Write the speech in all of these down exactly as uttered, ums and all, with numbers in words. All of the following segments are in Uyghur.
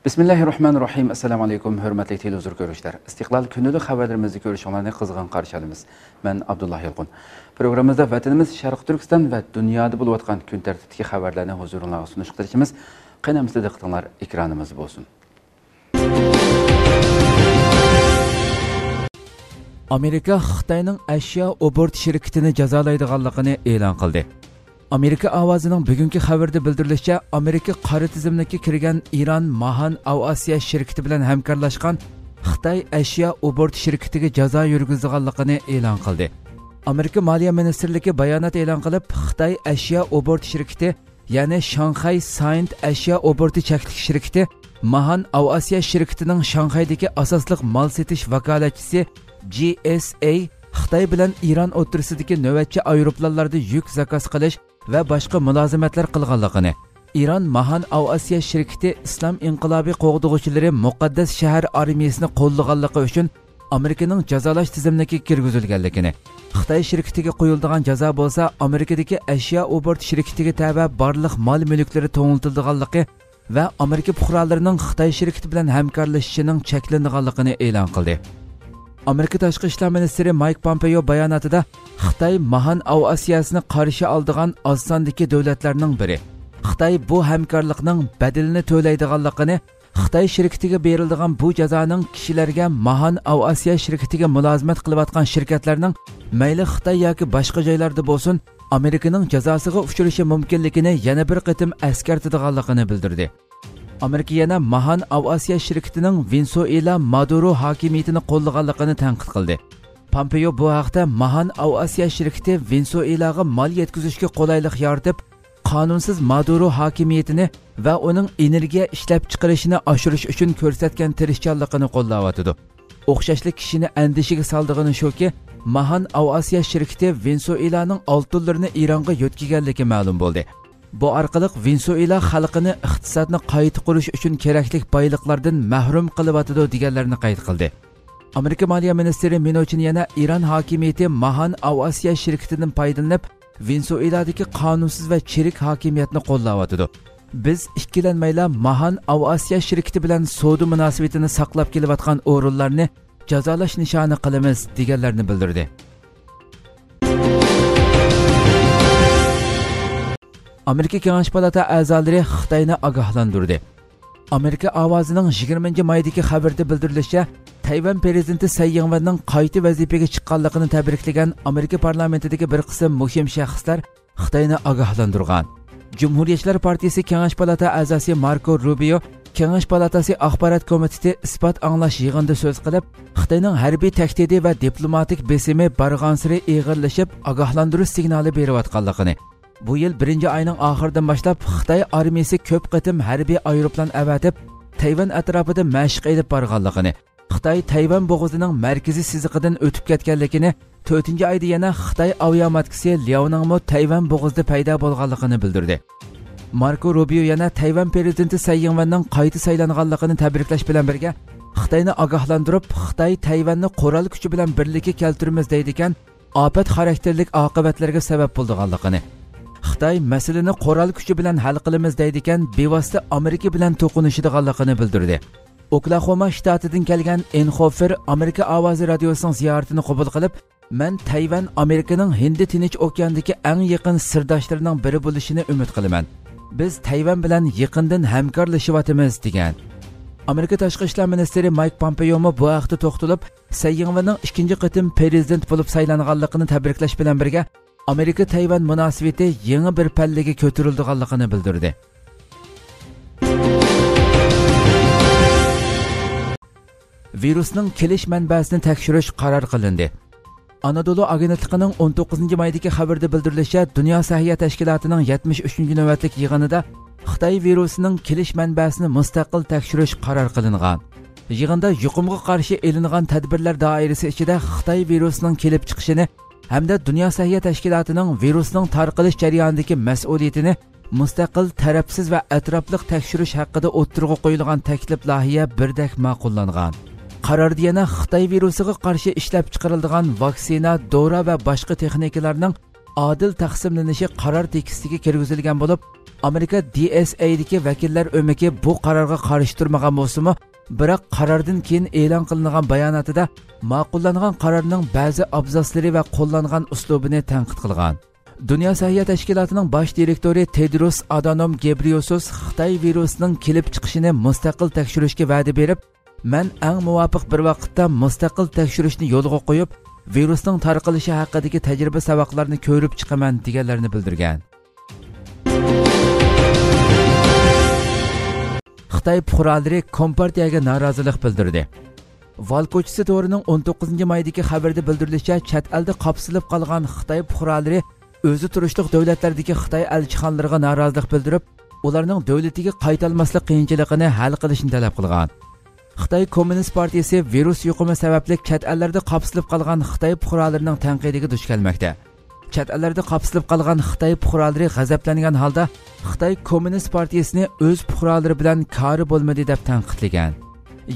بىسمىللاھىررەھمانىررەھىم. ئەسسالامۇ ئەلەيكۇم، ھۆرمەتلىك تېلېۋىزور كۆرۈشلەر. ئىستىقلال كۈندىلىك خەۋەرلىرىمىزنى كۆرۈشۈڭلارنى قىزغىن قارشى ئالىمىز. مەن ئابدۇللا يالقۇن. پروگراممىمىزدا ۋەتىنىمىز شەرقىي تۈركىستان ۋە دۇنيادا بولۇۋاتقان كۈن تەرتىپتىكى خەۋەرلەرنى ھۇزۇرۇڭلارغا سۇنۇشقا تىرىشىمىز. قېنى ئەمىسە دىققىتىڭلار ئېكرانىمىزدا بولسۇن. ئامېرىكا خىتاينىڭ ئەشيا ئوبوروت شىركىتىنى جازالايدىغانلىقىنى ئېلان قىلدى. ئامېرىكا ئاۋازىنىڭ بۈگۈنكى خەۋىرىدە بىلدۈرۈلۈشىچە، ئامېرىكا قارا تىزىملىككە كىرگەن ئىران ماھان ئاۋىئاتسىيە شىركىتى بىلەن ھەمكارلاشقان خىتاي ئەشيا ئوبوروت شىركىتىگە جازا يۈرگۈزىدىغانلىقىنى ئېلان قىلدى. ئامېرىكا مالىيە مىنىستىرلىكى بايانات ئېلان قىلىپ، خىتاي ئەشيا ئوبوروت شىركىتى، يەنى شاڭخەي ساينت ئەشيا ئوبوروتى چەكلىك شىركىتى ماھان ئاۋىئاتسىيە شىركىتىنىڭ شاڭخەيدىكى ئاساسلىق مال سېتىش ۋاكالەتچىسى جى ئېس ئەي خىتاي بىلەن ئىران ئوتتۇرىسىدىكى نۆۋەتچى ئايروپىلانلاردا يۈك زاكاز قىلىش ۋە باشقا مۇلازىمەتلەر قىلغانلىقىنى، ئىران ماھان ئاۋىئاتسىيە شىركىتى ئىسلام ئىنقىلابى قوغدىغۇچىلىرى مۇقەددەس شەھەر ئارمىيىسىنى قوللىغانلىقى ئۈچۈن ئامېرىكىنىڭ جازالاش تىزىملىكىگە كىرگۈزۈلگەنلىكىنى، خىتاي شىركىتىگە قويۇلىدىغان جازا بولسا ئامېرىكىدىكى ئەشيا ئوبوروت شىركىتىگە تەۋە بارلىق مال مۈلۈكلىرى توڭلىتىلىدىغانلىقى ۋە ئامېرىكا پۇقرالىرىنىڭ خىتاي شىركىتى بىلەن ھەمكارلىشىشىنىڭ چەكلىنىدىغانلىقىنى ئېلان قىلدى. ئامېرىكا تاشقى ئىشلار مىنىستىرى مايك پومپېيو باياناتىدا خىتاي ماھان ئاۋىئاتسىيەسىنى قارشى ئالىدىغان ئاز ساندىكى دۆلەتلەرنىڭ بىرى. خىتاي بۇ ھەمكارلىقنىڭ بەدىلىنى تۆلەيدىغانلىقىنى، خىتاي شىركىتىگە بېرىلىدىغان بۇ جازانىڭ كىشىلەرگە ماھان ئاۋىئاتسىيە شىركىتىگە مۇلازىمەت قىلىۋاتقان شىركەتلەرنىڭ مەيلى خىتاي ياكى باشقا جايلاردا بولسۇن، ئامېرىكىنىڭ جازاسىغا ئۇچرىشى مۇمكىنلىكىنى يەنە بىر قېتىم ئەسكەرتىدىغانلىقىنى بىلدۈردى. ئامېرىكا يەنە ماھان ئاۋىئاتسىيە شىركىتىنىڭ ۋېنېسۇئېلا مادۇرو ھاكىمىيىتىنى قوللىغانلىقىنى تەنقىد قىلدى. پامپېيو بۇ ھەقتە ماھان ئاۋىئاتسىيە شىركىتى ۋېنېسۇئېلاغا مال يەتكۈزۈشكە قولايلىق يارىتىپ، قانۇنسىز مادۇرو ھاكىمىيىتىنى ۋە ئۇنىڭ ئېنېرگىيە ئىشلەپچىقىرىشىنى ئاشۇرۇش ئۈچۈن كۆرسەتكەن تىرىشچانلىقىنى قوللاۋاتىدۇ. ئوخشاشلا كىشىنى ئەندىشىگە سالىدىغىنى شۇكى، ماھان ئاۋىئاتسىيە شىركىتى ۋېنېسۇئېلانىڭ ئالتۇنلىرىنى ئىرانغا يۆتكىگەنلىكى مەلۇم بولدى. بۇ ئارقىلىق ۋېنېسۇئېلا خەلقىنى ئىقتىسادنى قايتا قۇرۇش ئۈچۈن كېرەكلىك بايلىقلاردىن مەھرۇم قىلىۋاتىدۇ، دېگەنلەرنى قەيت قىلدى. ئامېرىكا مالىيە مىنىستىرى مىنوچىن يەنە ئىران ھاكىمىيىتى ماھان ئاۋىئاتسىيە شىركىتىدىن پايدىلىنىپ، ۋېنېسۇئېلادىكى قانۇنسىز ۋە چىرىك ھاكىمىيەتنى قوللاۋاتىدۇ. بىز ئىككىلەنمەيلا ماھان ئاۋىئاتسىيە شىركىتى بىلەن سودا مۇناسىۋىتىنى ساقلاپ كېلىۋاتقان ئورۇنلارنى جازالاش نىشانى قىلىمىز، دېگەنلەرنى بىلدۈردى. ئامېرىكا كېڭەش پالاتا ئەزالىرى خىتاينى ئاگاھلاندۇردى. ئامېرىكا ئاۋازىنىڭ يىگىرمىنچى مايدىكى خەۋىرىدە بىلدۈرۈلۈشىچە، تەيۋەن پىرېزىدېنتى سەي يىڭۋېننىڭ قايتا ۋەزىپىگە چىققانلىقىنى تەبرىكلىگەن ئامېرىكا پارلامېنتىدىكى بىر قىسىم مۇھىم شەخسلەر خىتاينى ئاگاھلاندۇرغان. جۇمھۇرىيەتچىلەر پارتىيىسى كېڭەش پالاتا ئەزاسى ماركو روبىيو كېڭەش پالاتاسى ئاخبارات كومىتېتى ئىسپات ئاڭلاش يىغىنىدا سۆز قىلىپ، خىتاينىڭ ھەربىي تەھدىتى ۋە دىپلوماتىك بېسىمى بارغانسېرى ئېغىرلىشىپ، ئاگاھلاندۇرۇش سىگنالى بېرىۋاتقانلىقىنى، بۇ يىل بىرىنچى ئاينىڭ ئاخىرىدىن باشلاپ خىتاي ئارمىيىسى كۆپ قېتىم ھەربىي ئايروپىلان ئەۋەتىپ، تەيۋەن ئەتراپىدا مەشىق ئېلىپ بارغانلىقىنى، خىتاي تەيۋەن بوغۇزىنىڭ مەركىزىي سىزىقىدىن ئۆتۈپ كەتكەنلىكىنى، تۆتىنچى ئايدا يەنە خىتاي ئاۋىئاماتكىسى لياۋنىڭمۇ تەيۋەن بوغۇزىدا پەيدا بولغانلىقىنى بىلدۈردى. ماركو روبىيو يەنە تەيۋەن پىرېزىدېنتى سەي يىڭۋېننىڭ قايتا سايلانغانلىقىنى تەبرىكلەش بىلەن بىرگە، خىتاينى ئاگاھلاندۇرۇپ، خىتاي تەيۋەننى قورال كۈچى بىلەن بىرلىككە كەلتۈرىمىز دەيدىكەن، ئاپەت خاراكتېرلىك ئاقىۋەتلەرگە سەۋەب بولىدىغانلىقىنى، خىتاي مەسىلىنى قورال كۈچى بىلەن ھەل قىلىمىز دەيدىكەن، بىۋاسىتە ئامېرىكا بىلەن توقۇنۇشىدىغانلىقىنى بىلدۈردى. ئوكلاخوما شتاتىدىن كەلگەن ئېن خوفېر ئامېرىكا ئاۋازى رادىيوسىنىڭ زىيارىتىنى قوبۇل قىلىپ، مەن تەيۋەن ئامېرىكىنىڭ ھىندى تىنچ ئوكياندىكى ئەڭ يېقىن سىرداشلىرىنىڭ بىرى بولۇشىنى ئۈمىد قىلىمەن. بىز تەيۋەن بىلەن يېقىندىن ھەمكارلىشىۋاتىمىز، دېگەن. ئامېرىكا تاشقى ئىشلار مىنىستىرى مايك پومپېيومۇ بۇ ھەقتە توختىلىپ، سەي يىڭۋېننىڭ ئىككىنچى قېتىم پىرېزىدېنت بولۇپ سايلانغانلىقىنى تەبرىكلەش بىلەن بىرگە، ئامېرىكا تەيۋەن مۇناسىۋىتى يېڭى بىر پەللىگە كۆتۈرۈلىدىغانلىقىنى بىلدۈردى. ۋىرۇسنىڭ كېلىش مەنبەسىنى تەكشۈرۈش قارار قىلىندى. ئانادولۇ ئاگېنتلىقىنىڭ ئون توققۇزىنچى مايدىكى خەۋىرىدە بىلدۈرۈلۈشىچە، دۇنيا سەھىيە تەشكىلاتىنىڭ يەتمىش ئۈچىنچى نۆۋەتلىك يىغىنىدا خىتاي ۋىرۇسىنىڭ كېلىش مەنبەسىنى مۇستەقىل تەكشۈرۈش قارار قىلىنغان. يىغىندا يۇقۇمغا قارشى ئېلىنغان تەدبىرلەر دائىرىسى ئىچىدە خىتاي ۋىرۇسىنىڭ كېلىپ چىقىشىنى ھەمدە دۇنيا سەھىيە تەشكىلاتىنىڭ ۋىرۇسنىڭ تارقىلىش جەريانىدىكى مەسئۇلىيىتىنى مۇستەقىل، تەرەپسىز ۋە ئەتراپلىق تەكشۈرۈش ھەققىدە ئوتتۇرىغا قويۇلغان تەكلىپ لايىھە بىردەك ماقۇللانغان. قاراردا يەنە خىتاي ۋىرۇسىغا قارشى ئىشلەپچىقىرىلىدىغان ۋاكسىنا، دورا ۋە باشقا تېخنىكىلارنىڭ ئادىل تەقسىملىنىشى قارار تېكىستىگە كىرگۈزۈلگەن بولۇپ، ئامېرىكا دى ئېس ئەيدىكى ۋەكىللەر ئۆمىكى بۇ قارارغا قارشى تۇرمىغان بولسىمۇ، بىراق قاراردىن كېيىن ئېلان قىلىنغان باياناتىدا ماقۇللانغان قارارنىڭ بەزى ئابزاسلىرى ۋە قوللانغان ئۇسلۇبىنى تەنقىد قىلغان. دۇنيا سەھىيە تەشكىلاتىنىڭ باش دىرېكتورى تېدروس ئادانوم گېبرىيوسۇس خىتاي ۋىرۇسىنىڭ كېلىپ چىقىشىنى مۇستەقىل تەكشۈرۈشكە ۋەدە بېرىپ، مەن ئەڭ مۇۋاپىق بىر ۋاقىتتا مۇستەقىل تەكشۈرۈشنى يولغا قويۇپ، ۋىرۇسنىڭ تارقىلىشى ھەققىدىكى تەجرىبە ساۋاقلارنى كۆرۈپ چىقىمەن، دېگەنلەرنى بىلدۈرگەن. خىتاي پۇقرالىرى كومپارتىيەگە نارازىلىق بىلدۈردى. ۋال كوچىسى تورىنىڭ ئون توققۇزىنچى مايدىكى خەۋىرىدە بىلدۈرۈلۈشىچە، چەت ئەلدە قاپسىلىپ قالغان خىتاي پۇقرالىرى ئۆزى تۇرۇشلۇق دۆلەتلەردىكى خىتاي ئەلچىخانىلىرىغا نارازىلىق بىلدۈرۈپ، ئۇلارنىڭ دۆلىتىگە قايتالماسلىق قىيىنچىلىقىنى ھەل قىلىشنى تەلەپ قىلغان. خىتاي كوممۇنىست پارتىيىسى ۋىرۇس يۇقۇمى سەۋەبلىك چەت ئەللەردە قاپسىلىپ قالغان خىتاي پۇقرالىرىنىڭ تەنقىدىگە دۇچ كەلمەكتە. چەت ئەللەردە قاپسىلىپ قالغان خىتاي پۇقرالىرى غەزەپلەنگەن ھالدا، خىتاي كوممۇنىست پارتىيىسىنى ئۆز پۇقرالىرى بىلەن كارى بولمىدى دەپ تەنقىدلىگەن.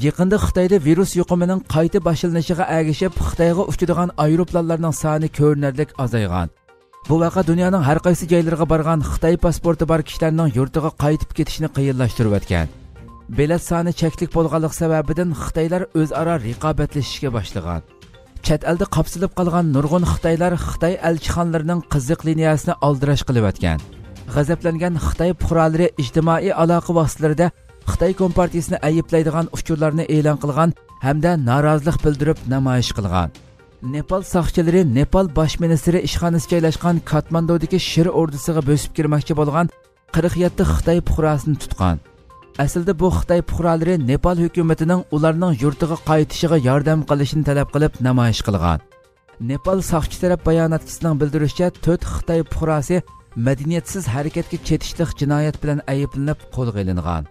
يېقىندا خىتايدا ۋىرۇس يۇقۇمىنىڭ قايتا باشلىنىشىغا ئەگىشىپ، خىتايغا ئۇچىدىغان ئايروپىلانلارنىڭ سانى كۆرۈنەرلىك ئازايغان. بۇ ۋەقە دۇنيانىڭ ھەر قايسى جايلىرىغا بارغان خىتاي پاسپورتى بار كىشىلەرنىڭ يۇرتىغا قايتىپ كېتىشىنى قىيىنلاشتۇرۇۋەتكەن. بېلەت سانى چەكلىك بولغانلىقى سەۋەبىدىن خىتايلار ئۆزئارا رىقابەتلىشىشكە باشلىغان. چەت ئەلدە قاپسىلىپ قالغان نۇرغۇن خىتايلار خىتاي ئەلچىخانىلىرىنىڭ قىزىق لىنىيەسىنى ئالدىراش قىلىۋەتكەن. غەزەپلەنگەن خىتاي پۇقرالىرى ئىجتىمائىي ئالاقە ۋاسىتىلىرىدە خىتاي كومپارتىيىسىنى ئەيىبلەيدىغان ئۇچۇرلارنى ئېلان قىلغان ھەمدە نارازىلىق بىلدۈرۈپ نامايىش قىلغان. نېپال ساقچىلىرى نېپال باش مىنىستىرى ئىشخانىسى جايلاشقان كاتماندۇدىكى شىر ئوردىسىغا بۆسۈپ كىرمەكچى بولغان قىرىق يەتتە خىتاي پۇقراسىنى تۇتقان. ئەسلىدە بۇ خىتاي پۇقرالىرى نېپال ھۆكۈمىتىنىڭ ئۇلارنىڭ يۇرتىغا قايتىشىغا ياردەم قىلىشىنى تەلەپ قىلىپ نامايىش قىلغان. نېپال ساقچى تەرەپ باياناتچىسىنىڭ بىلدۈرۈشىچە، تۆت خىتاي پۇقراسى مەدەنىيەتسىز ھەرىكەتكە چېتىشلىق جىنايەت بىلەن ئەيىبلىنىپ قولغا ئېلىنغان.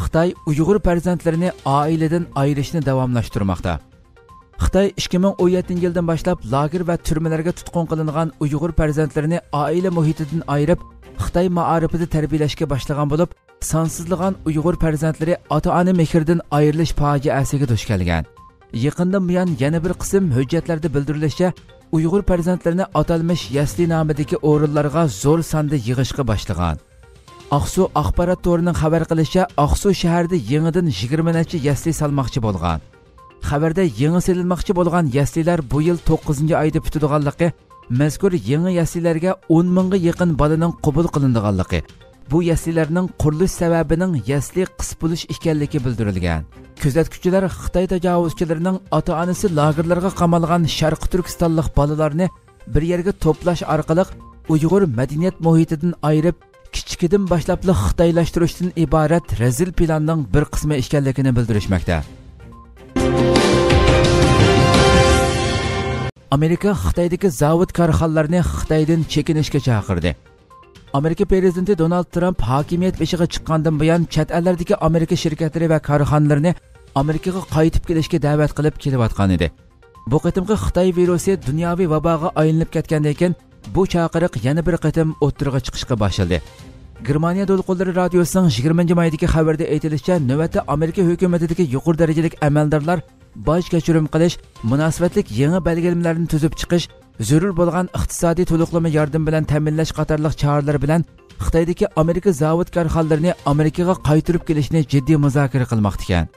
خىتاي ئۇيغۇر پەرزەنتلىرىنى ئائىلىدىن ئايرىشنى داۋاملاشتۇرماقتا. خىتاي ئىككى مىڭ ئون يەتتىنچى يىلدىن باشلاپ لاگېر ۋە تۈرمىلەرگە تۇتقۇن قىلىنغان ئۇيغۇر پەرزەنتلىرىنى ئائىلە مۇھىتىدىن ئايرىپ، خىتاي مائارىپىدا تەربىيەلەشكە باشلىغان بولۇپ، سانسىزلىغان ئۇيغۇر پەرزەنتلىرى ئاتا-ئانا مېھرىدىن ئايرىلىش پاجىئەسىگە دۇچ كەلگەن. يېقىندىن بۇيان يەنە بىر قىسىم ھۆججەتلەردە بىلدۈرۈلۈشىچە، ئۇيغۇر پەرزەنتلىرىنى ئاتالمىش يەسلى نامىدىكى ئورۇنلارغا زور ساندا يىغىشقا باشلىغان. ئاقسۇ ئاخبارات تورىنىڭ خەۋەر قىلىشىچە، ئاقسۇ شەھىرىدە يېڭىدىن يىگىرمە نەچچە يەسلى سالماقچى بولغان. خەۋەردە يېڭى سېلىنماقچى بولغان يەسلىلەر بۇ يىل توققۇزىنچى ئايدا پۈتىدىغانلىقى، مەزكۇر يېڭى يەسلىلەرگە ئون مىڭغا يېقىن بالىنىڭ قوبۇل قىلىنىدىغانلىقى، بۇ يەسلىلەرنىڭ قۇرۇلۇش سەۋەبىنىڭ يەسلى قىس بولۇش ئىكەنلىكى بىلدۈرۈلگەن. كۆزەتكۈچىلەر خىتاي تاجاۋۇزچىلىرىنىڭ ئاتا-ئانىسى لاگېرلارغا قامالغان شەرقىي تۈركىستانلىق بالىلارنى بىر يەرگە توپلاش ئارقىلىق ئۇيغۇر مەدەنىيەت مۇھىتىدىن ئايرىپ، كىچىكىدىن باشلاپلا خىتايلاشتۇرۇشتىن ئىبارەت رەزىل پىلاننىڭ بىر قىسمى ئىكەنلىكىنى بىلدۈرۈشمەكتە. ئامېرىكا خىتايدىكى زاۋۇت كارخانىلارنى خىتايدىن چېكىنىشكە چاقىردى. ئامېرىكا پىرېزىدېنتى دونالد ترامپ ھاكىمىيەت بېشىغا چىققاندىن بۇيان، چەت ئەللەردىكى ئامېرىكا شىركەتلىرى ۋە كارخانىلىرىنى ئامېرىكىغا قايتىپ كېلىشكە دەۋەت قىلىپ كېلىۋاتقانىدى. بۇ قېتىمقى خىتاي ۋىرۇسى دۇنياۋى ۋاباغا ئايلىنىپ كەتكەندىن كېيىن، بۇ چاقىرىق يەنە بىر قېتىم ئوتتۇرىغا چىقىشقا باشلىدى. گېرمانىيە دولقۇنلىرى رادىيوسىنىڭ يىگىرمىنچى مايدىكى خەۋىرىدە ئېيتىلىشىچە، نۆۋەتتە ئامېرىكا ھۆكۈمىتىدىكى يۇقىرى دەرىجىلىك ئەمەلدارلار باج كەچۈرۈم قىلىش، مۇناسىۋەتلىك يېڭى بەلگىلىمىلەرنى تۈزۈپ چىقىش، زۆرۈر بولغان ئىقتىسادىي تولۇقلىما ياردىمى بىلەن تەمىنلەش قاتارلىق چارىلەر بىلەن خىتايدىكى ئامېرىكا زاۋۇت كارخانىلىرىنى ئامېرىكىغا قايتۇرۇپ كېلىشنى جىددىي مۇزاكىرە قىلماقتىكەن.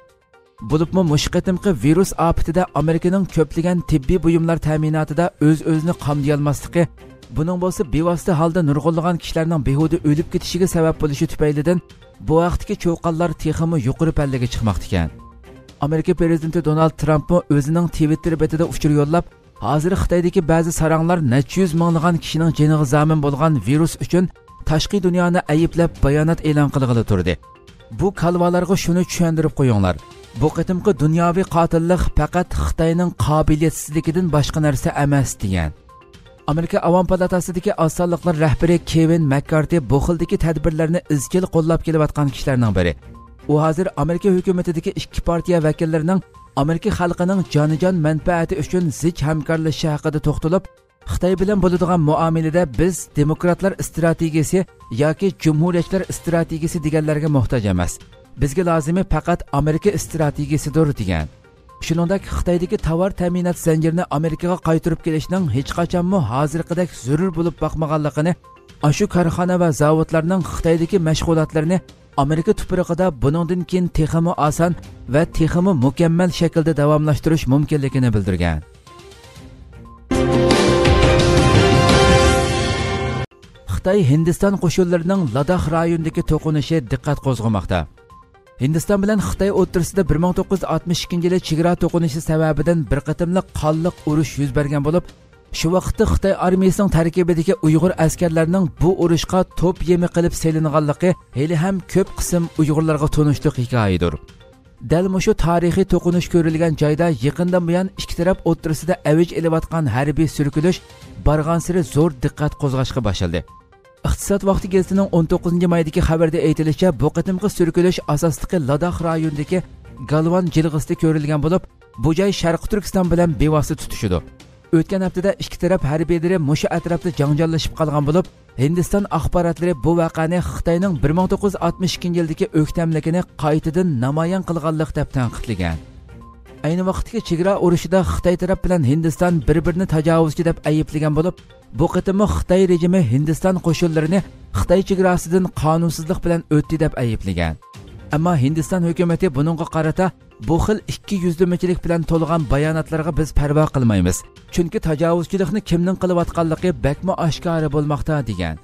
بولۇپمۇ مۇشۇ قېتىمقى ۋىرۇس ئاپىتىدە ئامېرىكىنىڭ كۆپلىگەن تېببىي بۇيۇملار تەمىناتىدا ئۆز-ئۆزىنى قامدىيالماسلىقى، بۇنىڭ بولسا بىۋاسىتە ھالدا نۇرغۇنلىغان كىشىلەرنىڭ بىھۇدە ئۆلۈپ كېتىشىگە سەۋەب بولۇشى تۈپەيلىدىن، بۇ ھەقتىكى چۇقانلار تېخىمۇ يۇقىرى پەللىگە چىقماقتىكەن. ئامېرىكا پىرېزىدېنتى دونالد ترامپمۇ ئۆزىنىڭ تىۋىتتېر بېتىدە ئۇچۇر يوللاپ، ھازىر خىتايدىكى بەزى ساراڭلار نەچچە يۈز مىڭلىغان كىشىنىڭ جېنىغا زامىن بولغان ۋىرۇس ئۈچۈن تاشقى دۇنيانى ئەيىبلەپ بايانات ئېلان قىلغىلى تۇردى. بۇ كالۋالارغا شۇنى چۈشەندۈرۈپ قويۇڭلار، بۇ قېتىمقى دۇنياۋى قاتىللىق پەقەت خىتاينىڭ قابىلىيەتسىزلىكىدىن باشقا نەرسە ئەمەس، دېگەن. ئامېرىكا ئاۋام پالاتاسىدىكى ئاز سانلىقلار رەھبىرى كېۋىن مەككارتى بۇ خىلدىكى تەدبىرلەرنى ئىزچىل قوللاپ كېلىۋاتقان كىشىلەرنىڭ بىرى. ئۇ ھازىر ئامېرىكا ھۆكۈمىتىدىكى ئىككى پارتىيە ۋەكىللىرىنىڭ ئامېرىكا خەلقىنىڭ جانىجان مەنپەئەتى ئۈچۈن زىچ ھەمكارلىشىشى ھەققىدە توختىلىپ، خىتاي بىلەن بولىدىغان مۇئامىلىدە بىز دېموكراتلار ئىستراتېگىيىسى ياكى جۇمھۇرىيەتچىلەر ئىستراتېگىيىسى دېگەنلەرگە موھتاج ئەمەس. بىزگە لازىمى پەقەت ئامېرىكا ئىستراتېگىيىسىدۇر، دېگەن. شۇنىڭدەك خىتايدىكى تاۋار تەمىنات زەنجىرىنى ئامېرىكىغا قايتۇرۇپ كېلىشنىڭ ھېچقاچانمۇ ھازىرقىدەك زۆرۈر بولۇپ باقمىغانلىقىنى، ئاشۇ كارخانا ۋە زاۋۇتلارنىڭ خىتايدىكى مەشغۇلاتلىرىنى ئامېرىكا تۇپرىقىدا بۇنىڭدىن كېيىن تېخىمۇ ئاسان ۋە تېخىمۇ مۇكەممەل شەكىلدە داۋاملاشتۇرۇش مۇمكىنلىكىنى بىلدۈرگەن. خىتاي ھىندىستان قوشۇنلىرىنىڭ لاداخ رايونىدىكى توقۇنۇشى دىققەت قوزغىماقتا. ھىندىستان بىلەن خىتاي ئوتتۇرىسىدا بىر مىڭ توققۇز يۈز ئاتمىش ئىككىنچى يىلى چېگرا توقۇنۇشى سەۋەبىدىن بىر قېتىملىق قانلىق ئۇرۇش يۈز بەرگەن بولۇپ، شۇ ۋاقىتتا خىتاي ئارمىيىسىنىڭ تەركىبىدىكى ئۇيغۇر ئەسكەرلەرنىڭ بۇ ئۇرۇشقا توپ يېمى قىلىپ سېلىنغانلىقى ھېلىھەم كۆپ قىسىم ئۇيغۇرلارغا تونۇشلۇق ھېكايىدۇر. دەل مۇشۇ تارىخىي توقۇنۇش كۆرۈلگەن جايدا يېقىندىن بۇيان ئىككى تەرەپ ئوتتۇرىسىدا ئەۋج ئېلىۋاتقان ھەربىي سۈركىلىش بارغانسېرى زور دىققەت قوزغاشقا باشلىدى. ئىقتىساد ۋاقتى گېزىتىنىڭ ئون توققۇزىنچى مايدىكى خەۋىرىدە ئېيتىلىشىچە، بۇ قېتىمقى سۈركىلىش ئاساسلىقى لاداخ رايونىدىكى گالۋان جىلغىسىدا كۆرۈلگەن بولۇپ، بۇ جاي شەرقىي تۈركىستان بىلەن بىۋاسىتە تۇتىشىدۇ. ئۆتكەن ھەپتىدە ئىككى تەرەپ ھەربىيلىرى مۇشۇ ئەتراپتا جاڭجاللىشىپ قالغان بولۇپ، ھىندىستان ئاخباراتلىرى بۇ ۋەقەنى خىتاينىڭ بىر مىڭ توققۇز يۈز ئاتمىش ئىككىنچى يىلدىكى ئۆكتەملىكىنى قايتىدىن نامايان قىلغانلىق دەپ تەنقىدلىگەن. ئەينى ۋاقىتتىكى چېگرا ئۇرۇشىدا خىتاي تەرەپ بىلەن ھىندىستان بىر-بىرىنى تاجاۋۇزچى دەپ ئەيىبلىگەن بولۇپ، بۇ قېتىممۇ خىتاي رېجىمى ھىندىستان قوشۇنلىرىنى خىتاي چېگراسىدىن قانۇنسىزلىق بىلەن ئۆتتى دەپ ئەيىبلىگەن. ئەمما ھىندىستان ھۆكۈمىتى بۇنىڭغا قارىتا بۇ خىل ئىككى يۈزلىمىچىلىك بىلەن تولغان باياناتلارغا بىز پەرۋا قىلمايمىز. چۈنكى تاجاۋۇزچىلىقنى كىمنىڭ قىلىۋاتقانلىقى بەكمۇ ئاشكارا بولماقتا، دېگەن.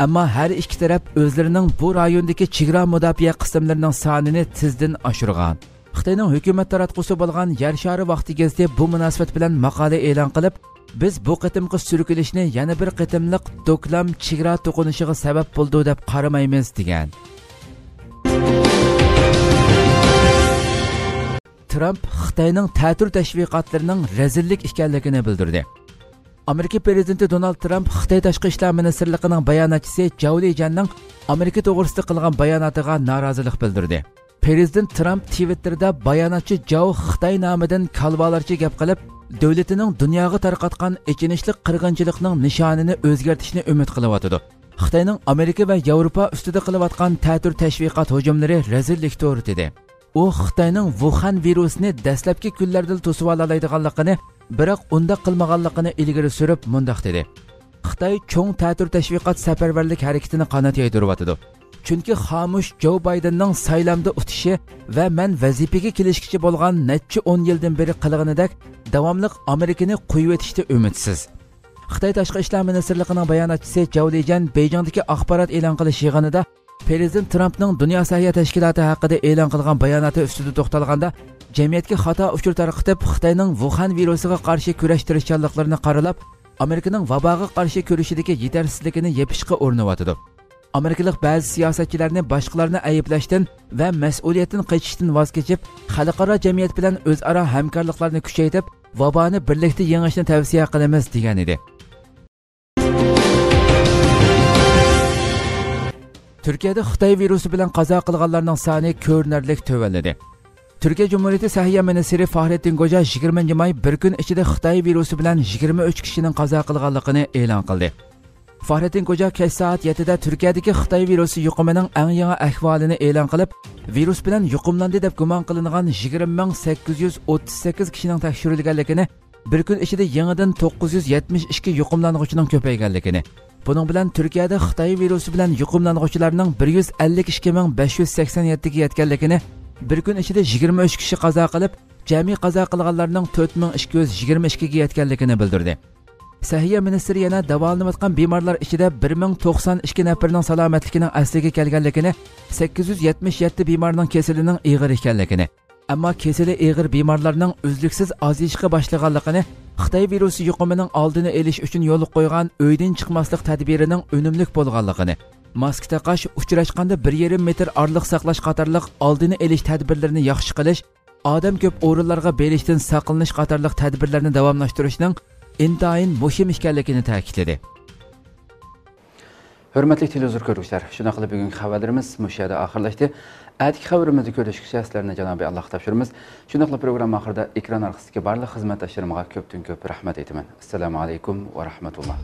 ئەمما ھەر ئىككى تەرەپ ئۆزلىرىنىڭ بۇ رايوندىكى چېگرا مۇداپىئە قىسىملىرىنىڭ سانىنى تېزدىن ئاشۇرغان. خىتاينىڭ ھۆكۈمەت تاراتقۇسى بولغان يەر شارى ۋاقتى گېزىتى بۇ مۇناسىۋەت بىلەن ماقالە ئېلان قىلىپ، بىز بۇ قېتىمقى سۈركىلىشنى يەنە بىر قېتىملىق دوكلام چېگرا توقۇنۇشىغا سەۋەب بولىدۇ دەپ قارىمايمىز، دېگەن. ترامپ خىتاينىڭ تەتۈر تەشۋىقاتلىرىنىڭ رەزىللىك ئىكەنلىكىنى بىلدۈردى. ئامېرىكا پىرېزىدېنتى دونالد ترامپ خىتاي تاشقى ئىشلار مىنىستىرلىقىنىڭ باياناتچىسى جاۋ لىجيەننىڭ ئامېرىكا توغرىسىدا قىلغان باياناتىغا نارازىلىق بىلدۈردى. پىرېزىدېنت ترامپ تىۋىتتېردا باياناتچى جاۋ خىتاي نامىدىن كالۋالارچە گەپ قىلىپ، دۆلىتىنىڭ دۇنياغا تارقاتقان ئېچىنىشلىق قىرغىنچىلىقنىڭ نىشانىنى ئۆزگەرتىشنى ئۈمىد قىلىۋاتىدۇ. خىتاينىڭ ئامېرىكا ۋە ياۋروپا ئۈستىدە قىلىۋاتقان تەتۈر تەشۋىقات ھۇجۇملىرى رەزىللىكتۇر، دېدى. ئۇ خىتاينىڭ ۋۇخەن ۋىرۇسىنى دەسلەپكى كۈنلەردىلا توسۇۋالالايدىغانلىقىنى، بىراق ئۇنداق قىلمىغانلىقىنى ئىلگىرى سۈرۈپ مۇنداق دېدى: خىتاي چوڭ تەتۈر تەشۋىقات سەپەرۋەرلىك ھەرىكىتىنى قانات يايدۇرۇۋاتىدۇ. چۈنكى خامۇش جو بايدېننىڭ سايلامدا ئۇتۇشى ۋە مەن ۋەزىپىگە كېلىشكىچە بولغان نەچچە ئون يىلدىن بېرى قىلغىنىدەك داۋاملىق ئامېرىكىنى قويۇۋېتىشتە ئۈمىدسىز. خىتاي تاشقى ئىشلار مىنىستىرلىقىنىڭ باياناتچىسى جاۋ لىجيەن بېيجىڭدىكى ئاخبارات ئېلان قىلىش يىغىنىدا پىرېزىدېنت ترامپنىڭ دۇنيا سەھىيە تەشكىلاتى ھەققىدە ئېلان قىلغان باياناتى ئۈستىدە توختالغاندا، جەمئىيەتكە خاتا ئۇچۇر تارقىتىپ، خىتاينىڭ ۋۇخەن ۋىرۇسىغا قارشى كۈرەش تىرىشچانلىقلىرىنى قارىلاپ، ئامېرىكىنىڭ ۋاباغا قارشى كۈرىشىدىكى يېتەرسىزلىكىنى يېپىشقا ئۇرۇنۇۋاتىدۇ. ئامېرىكىلىق بەزى سىياسەتچىلەرنى باشقىلارنى ئەيىبلەشتىن ۋە مەسئۇلىيەتتىن قېچىشتىن ۋاز كېچىپ، خەلقئارا جەمئىيەت بىلەن ئۆزئارا ھەمكارلىقلارنى كۈچەيتىپ، ۋابانى بىرلىكتە يېڭىشنى تەۋسىيە قىلىمىز، دېگەن ئىدى. تۈركىيەدە خىتاي ۋىرۇسى بىلەن قازا قىلغانلارنىڭ سانى كۆرۈنەرلىك تۆۋەنلىدى. تۈركىيە جۇمھۇرىيىتى سەھىيە مىنىستىرى فاھرېتتىن گوجا يىگىرمىنچى ماي بىر كۈن ئىچىدە خىتاي ۋىرۇسى بىلەن يىگىرمە ئۈچ كىشىنىڭ قازا قىلغانلىقىنى ئېلان قىلدى. فاھرېتتىن گوجا كەچ سائەت يەتتىدە تۈركىيەدىكى خىتاي ۋىرۇسى يۇقۇمىنىڭ ئەڭ يېڭى ئەھۋالىنى ئېلان قىلىپ، ۋىرۇس بىلەن يۇقۇملاندى دەپ گۇمان قىلىنغان يىگىرمە مىڭ سەككىز يۈز ئوتتۇز سەككىز كىشىنىڭ تەكشۈرۈلگەنلىكىنى، بىر كۈن ئىچىدە يېڭىدىن توققۇز يۈز يەتمىش ئىككى يۇقۇملانغۇچىنىڭ كۆپەيگەنلىكىنى، بۇنىڭ بىلەن تۈركىيەدە خىتاي ۋىرۇسى بىلەن يۇقۇملانغۇچىلارنىڭ بىر يۈز ئەللىك ئىككى مىڭ بەش يۈز سەكسەن يەتتىگە يەتكەنلىكىنى، بىر كۈن ئىچىدە يىگىرمە ئۈچ كىشى قازا قىلىپ، جەمئىي قازا قىلغانلارنىڭ تۆت مىڭ ئىككى يۈز يىگىرمە ئىككىگە يەتكەنلىكىنى بىلدۈردى. سەھىيە مىنىستىرى يەنە داۋالىنىۋاتقان بىمارلار ئىچىدە بىر مىڭ توقسان ئىككى نەپىرىنىڭ سالامەتلىكىنىڭ ئەسلىگە كەلگەنلىكىنى، سەككىز يۈز يەتمىش يەتتە بىمارنىڭ كېسىلىنىڭ ئېغىر ئىكەنلىكىنى، ئەمما كېسىلى ئېغىر بىمارلارنىڭ ئۈزلۈكسىز ئازىيىشقا باشلىغانلىقىنى، خىتاي ۋىرۇسى يۇقۇمىنىڭ ئالدىنى ئېلىش ئۈچۈن يولغا قويغان ئۆيدىن چىقماسلىق تەدبىرىنىڭ ئۈنۈملۈك بولغانلىقىنى، ماسكا تاقاش، ئۇچراشقاندا بىر يېرىم مېتىر ئارىلىق ساقلاش قاتارلىق ئالدىنى ئېلىش تەدبىرلىرىنى ياخشى قىلىش، ئادەم كۆپ ئورۇنلارغا بېرىشتىن ساقلىنىش قاتارلىق تەدبىرلەرنى داۋاملاشتۇرۇشنىڭ ئىنتايىن مۇھىم ئىكەنلىكىنى تەكىتلىدى. ھۆرمەتلىك تېلېۋىزور كۆرگۈچىلەر، شۇنداقلا بۈگۈنكى خەۋەرلىرىمىز مۇشۇ يەردە ئاخىرلاشتى. ئەتىكى خەۋىرىمىزدە كۆرۈشكىچە سىلەرنى جانابى ئاللاغا تاپشۇرىمىز. شۇنداقلا پروگرامما ئاخىرىدا ئېكران ئارقىسىدىكى بارلىق خىزمەتداشلىرىمغا كۆپتىن كۆپ رەھمەت ئېيتىمەن. ئەسسالامۇ ئەلەيكۇم ۋە رەھمەتۇللا.